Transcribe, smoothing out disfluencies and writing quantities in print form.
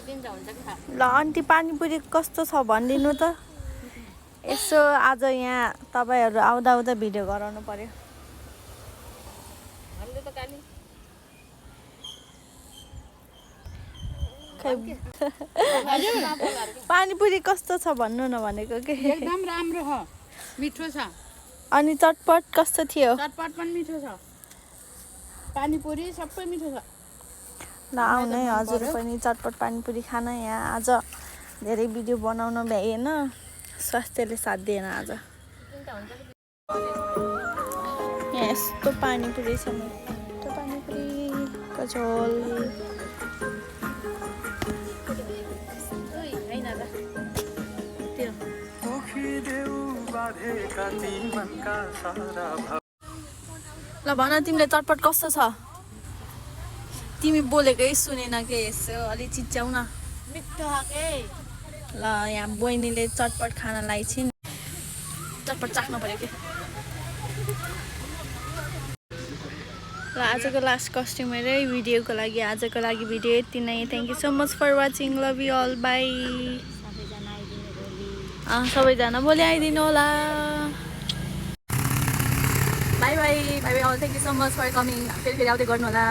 ल आन्टी पानीपुरी कस्तो छ भनिदिनु त यसो आज यहाँ तपाईहरु आउँदा आउँदा भिडियो गराउनु पर्यो पानीपुरी कस्तो छ भन्नु न भनेको के एकदम राम्रो छ मिठो छ अनि चटपट कस्तो थियो चटपट पनि मिठो छ पानीपुरी सबै मिठो छ ल आउने हजुर पनि चटपट पानीपुरी खान यहाँ आज धेरै भिडियो बनाउन भ्याएन स्वास्थ्यले साथ दिएन आज यस्तो पानीपुरी छ मिठो पानीपुरीको झोल ल भन तिमीले चटपट कस्तो छ तिमी बोलेकै सुनेन के यसो अलि चिच्याउ न मिठो के ल यहाँ बहिनीले चटपट खाना लाई छिन् चटपट चाख्नु पर्यो के ल आजको लास्ट कस्टमरै भिडियोको लागि आजको लागि भिडियो यति नै thank you so much for watching love you all bye सबैजना भोलि आइदिनु होला bye bye bye bye all thank you so much for coming फेरि आउँदै गर्नु होला